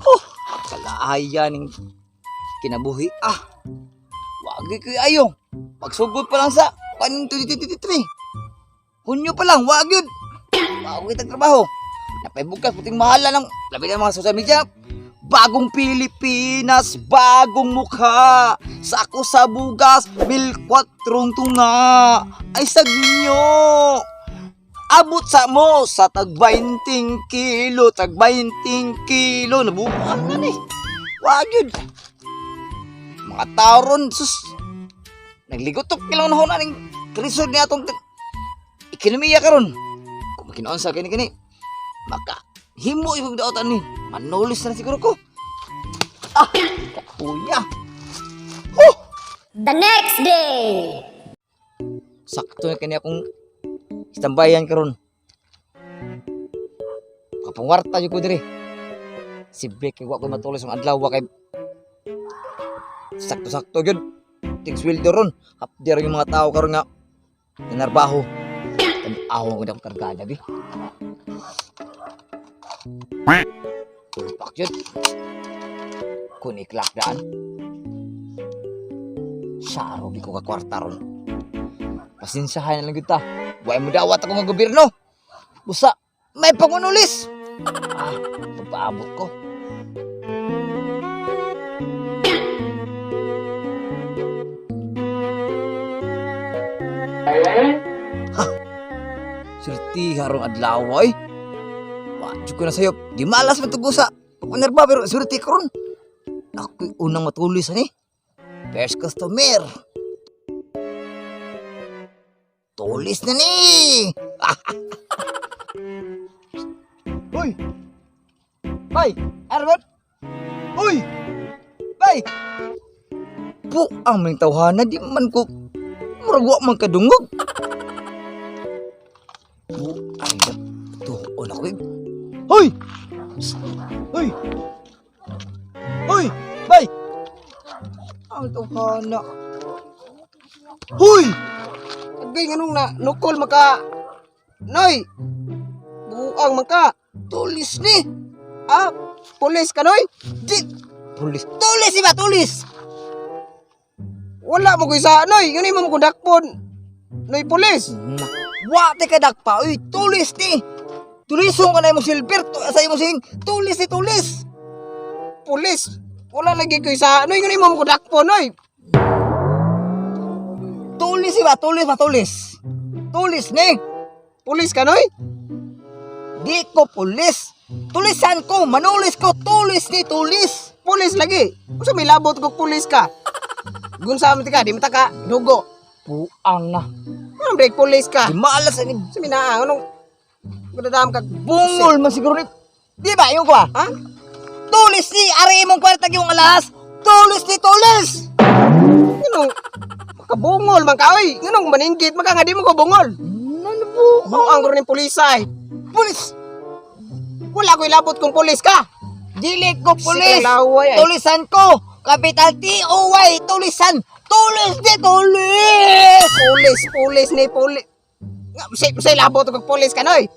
Huh, kalaaya ning kinabuhi ah. Wagi ko'y ayo. Pagsugod pa lang sa kaning 2023. Hunyo pa lang, wag yun. Wag kitang trabaho. Napay bukas, puting mahala ng labi ng mga social media. Bagong Pilipinas, bagong mukha. Sako sa bugas, 1,400 tunga. Ay sagnyo. Abot sa mo sa tag 20 kilo, tag 20 kilo. Nabubuhan na ni. Wag yun. Mga tao ron, sus. Nagligotok kilang nahon aning krisod niya atong ekonomiya karon. Kung makinoon sa kini kini, maka himo ibig daotan ni. Manulis na siguro ko. Ah, kapuya. Huh! The next day. Sakto na kini akong istambayan karon. Kapangwarta jud ko diri. Si Blake kay wa ko matulos ang adlaw wa kay sakto-sakto gyud. Tig sweldo ron. Hapdi ra yung mga tao karon nga nanarbaho. Tan-aw ko na akong kargada bi. Tulpak yun. Kung iklak daan. Saro di ko kakwarta ron. Pasensyahan na lang kita. Buhay mo dawat ako nga gobyerno. Busa, may pangunulis. Ah, pagpaabot ko. Ha! Sulti harong adlaw ay. Wadyo ko na sa'yo. Di malas matugusa. Pagpanerba pero sulti ko ron. Ako'y unang matulis ani. First customer. Tulis na ni! Uy! Bay! Arbot! Uy! Bay! Po ang may tawhana di man ko murag wa man kadungog. Bu ay da tuon ako eh. Hoy! Psst! Hoy! Hoy! Bay! Ang tawhana. Hoy! Agay nganong na nukol maka Noy. Buang man ka. Tulis ni! Ah, pulis ka, Noy. Di! Tulis! Tulis iba! Tulis! Wala mo ko isa, Noy. Ngano mo ko dakpon? Noy, pulis. Na, wa ti kadakpa uy, tulis ni. Tulisong ka na imong silver to, sa imong sing tulis ni tulis. Pulis. Wala lagi ko isa, Noy. Ngano mo ko dakpon, Noy? Tulis iba, tulis ba tulis. Tulis ni. Pulis ka, Noy? Di ko pulis. Tulisan ko, manulis ko, tulis ni tulis. Pulis lagi. Unsa may labot ko pulis ka? Gunsa man ti ka, di man ta ka dugo. Buang na. Anong break pulis ka? Di maalas ani Unsa may naa anong gudadam ka bungol man siguro ni. Di ba yung ko ah? Ha? Tulis ni ari imong kwarta yung alas. Tulis ni tulis. Nganong makabungol man ka oy. Nganong maninggit man ka nga di mo ko bungol. Ano po? Buang ko rin pulis ay. Pulis. Wala ko ilabot kung pulis ka. Dili ko pulis. Sige, laway ay. Tulisan ko. Capital T-O-Y. Tulisan. Tulis di tulis. Pulis, pulis ni pulis. Nga, say labot kung pulis ka, noy.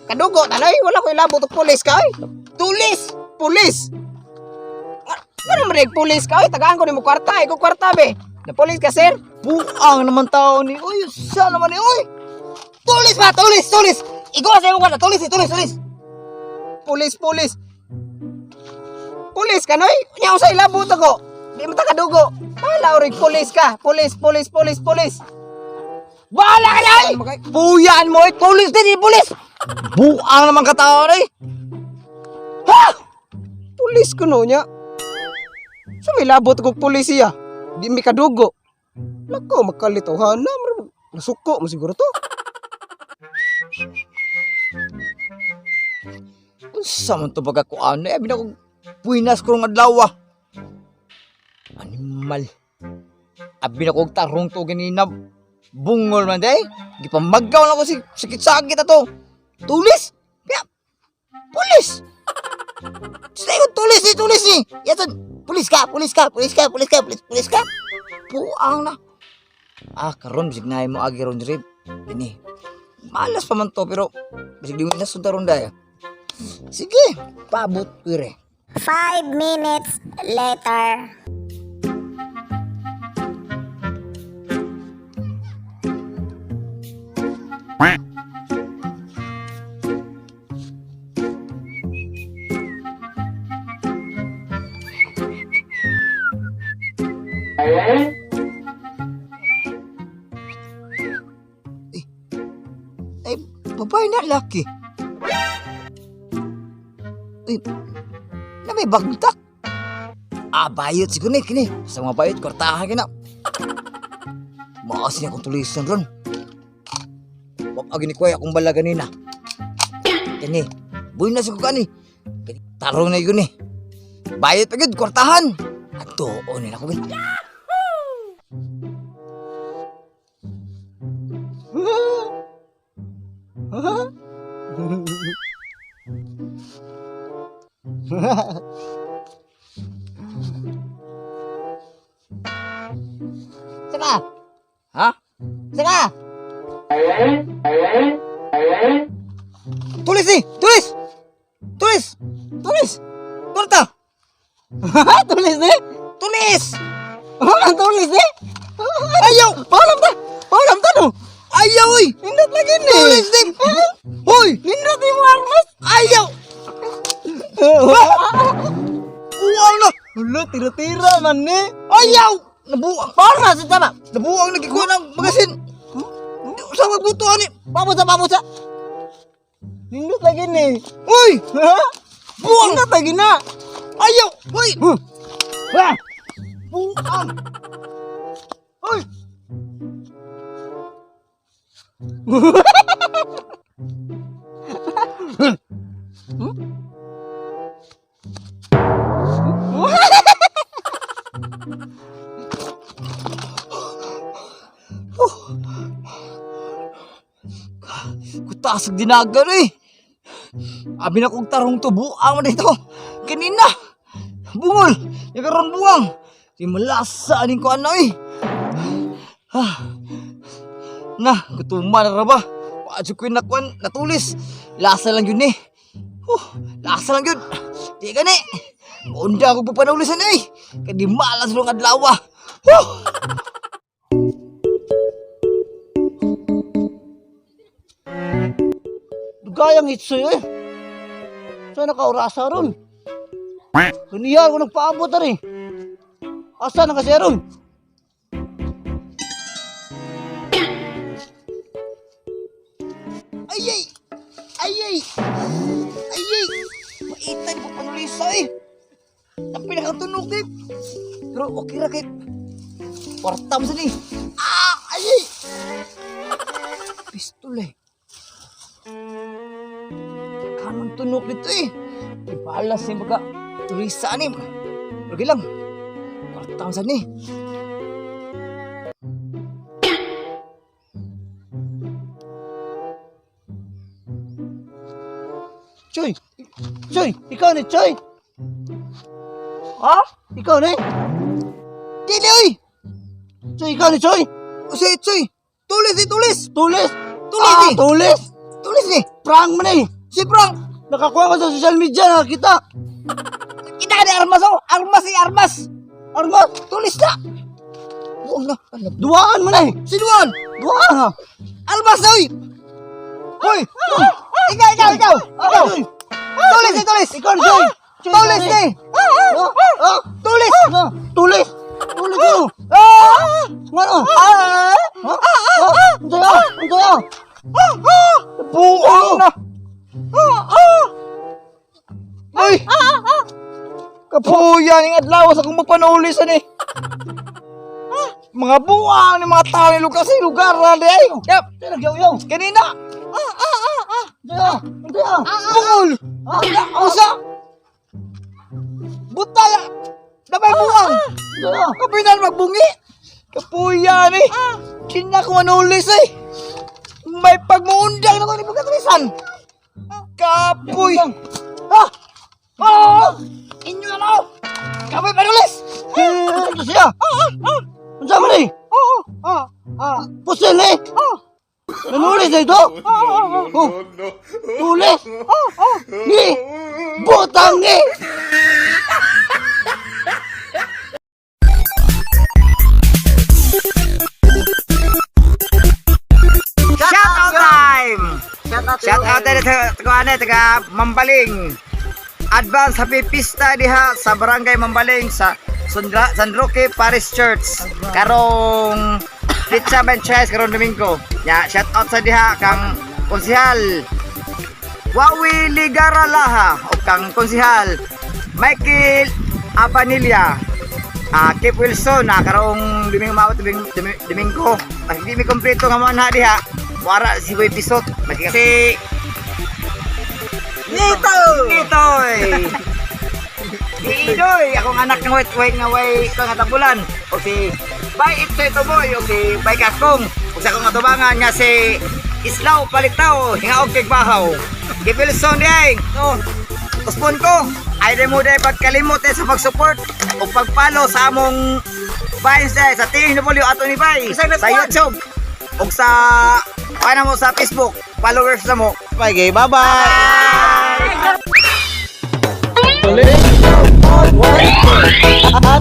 Kadugo ta, noy. Wala ko ilabot kung pulis ka, oy. Tulis. Pulis. Nga, nga naman rin, pulis ka, oy. Tagaan ko ni mo kwarta. Ikaw kwarta, be. Na pulis ka, sir? Buang naman tao ni. Uy, siya naman ni. Uy. Tulis ba? Tulis, tulis. Ikaw sa imong kwarta. Tulis, eh, tulis, tulis. Pulis, pulis. Pulis ka, noy. Nya sa ilabot ako. Di mo ta kadugo. Bahala orig pulis ka. Pulis, pulis, pulis, pulis. Bahala ka na, oy. Puyaan mo, eh. Tulis din, eh, pulis. Buang naman katao ni. Ha? Pulis ko no niya. Sa may labot ko pulis siya. Di mi kadugo. Lako makalitohan na nasuko mo siguro to. Unsa man to baga ko ano eh abi na kong buinas ko ng adlaw ah. Animal. Abi na kong tarong to ganina. Bungol man day. Gipamagaw na ko si sakit-sakit ato. Tulis. Kaya pulis. Sa ko tulis ni tulis ni. Yaton pulis ka, pulis ka, pulis ka, pulis ka, pulis, pulis ka. Puang na. Ah, karon bisig naay mo agi ron diri. Ini. Malas pa man to pero bisig di mo nasunod ron dai. Sige, paabot ko re. 5 minutes later. Ay, babae na laki. Uy, na may bagtak. Ah, bayot siguro ni, kini. Sa mga bayot, kwartahan kina. Maas niya akong tulisan ron. Wapag ni kuya akong bala ganina. Kini, buhay na siguro kani. Kini, tarong na yun eh. Bayot pa gyud, kwartahan. Ato, na ako gid. Saka! Ha? Saka! Tulis ni! Tulis! Tulis! Tulis! Kwarta! Tulis ni! Tulis! Ang tulis ni! Ayaw! Paulam ta! Paulam ta no! Ayaw oy! Nindot lagi ni! Tulis ni! Hoy! Nindot ni mo armas! Ayaw! Buang na! Hulo, tira-tira man ni! Ayaw! Nabuang! Paano sa tama? Nabuang nagikuha ng magasin! Sa magbuto ani! Pabusa, pabusa! Nindot lagi ni! Hoy! Ha? Buang! Nindot lagi na! Ayaw! Hoy! Huh. Ah! Buang! Hoy! Kutasag dinagan eh. Abi na kong tarong to, buang man dito. Kanina. Bungol. Nagkaroon buang. Di malasa aning ko ano eh. Ha. Na, kutuma na ra ba? Wa ko nakuan, natulis. Lasa lang yun eh. Huh, lasa lang yun. Di gani. Unda ako papanulisan eh. Kaya di malas lang adlaw. Huh. Dugayang itsoy eh. Saan nakaurasa ron? Kaniya ako nagpaabot ari. Asa na kasi ron? Ay ay! Ay ay! Ay ay! Maita ni papanulisa eh! Ang pinakatunog eh! Pero okay ra kay... Kwarta mo sa ni! Ah! Ay ay! Pistol eh! Kanong tunog nito eh! Ay balas eh baga tulisa ni! Lagi lang! Kwarta mo sa ni! Choy! Choy! Ikaw ni Choy! Ha? Ikaw ni? Dili oy! Choy, ikaw ni Choy! O si Itsoy! Tulis eh! Tulis! Tulis! Tulis Ah, eh! tulis! Tulis eh! Prank man eh! Si Frank! Nakakuha ko sa social media, nakakita! Kita ka ni armas oh! Armas eh! Armas! Armas! Tulis na! Buang na. Ano? Duwaan man eh! Sinuan! Duwaan ha! Almas na oy! Hoy! Ikaw, ikaw, ikaw! Ikaw! Choy! Tulis eh, tulis! Ikaw ni Choy! Choy, Tulis ikaw eh! Ah, ah, Tulis! ah, tulis! Tulis ko! Ah! Ngano? Ah! Ha? Ah! Unsay ah? Unsay ah? Buang na! Ah! Uy! Kapuya ning adlaw sa kung magpanulisan eh. Mga buang ni mga tao ni lugar sa lugar na di ay. Yep. Unsay nagyaw-yaw? Kanina. Unsay ah? Unsay ah? Bungol. Usa. Butaya. Dabay buang. Unsay ah? Kapinan magbungi. Kapuya ni. Kina ko manulis eh. May pagmuundang na ko ni pagkatulisan. Kapuy. Ah! Ah! Inyo na lang. Kapoy panulis. Eh, Ano siya? Unsa man eh? Ah! Ah! Pusil eh! Ah! Nanulis na ito? Oh, tulis? Oh. Ni! Butang ni! Shout out time! Shout out tayo sa taga taga Mambaling. Advance happy pista diha sa Barangay Mambaling sa Sundra, San Roque Parish Church. Karong Pizza Benches karong Domingo. Ya, shout out sa diha kang konsihal Wawi Ligara Laha o kang konsihal Michael Abanilla. Ah, Keith Wilson na karong Domingo maot Domingo, Domingo. Mas di mi kompleto nga mga na diha. Wara si Boy Pisot. Si Nito! Nitoy! Si Idoy, akong anak nga white white nga way ko nga tabulan. O si Bay Itsoy Tuboy, o si Bay Kakong. O sa akong atubangan nga si Islaw Palitaw, hingaog kay Bahaw. Gipilson di ay. So, uspon ko. Ay di mo dahil pagkalimot eh, sa pag-support o pag-follow sa among Vines dahil sa TNW ato ni Bay sa YouTube o sa ano mo sa Facebook followers na mo. Bye, bye-bye. Bye!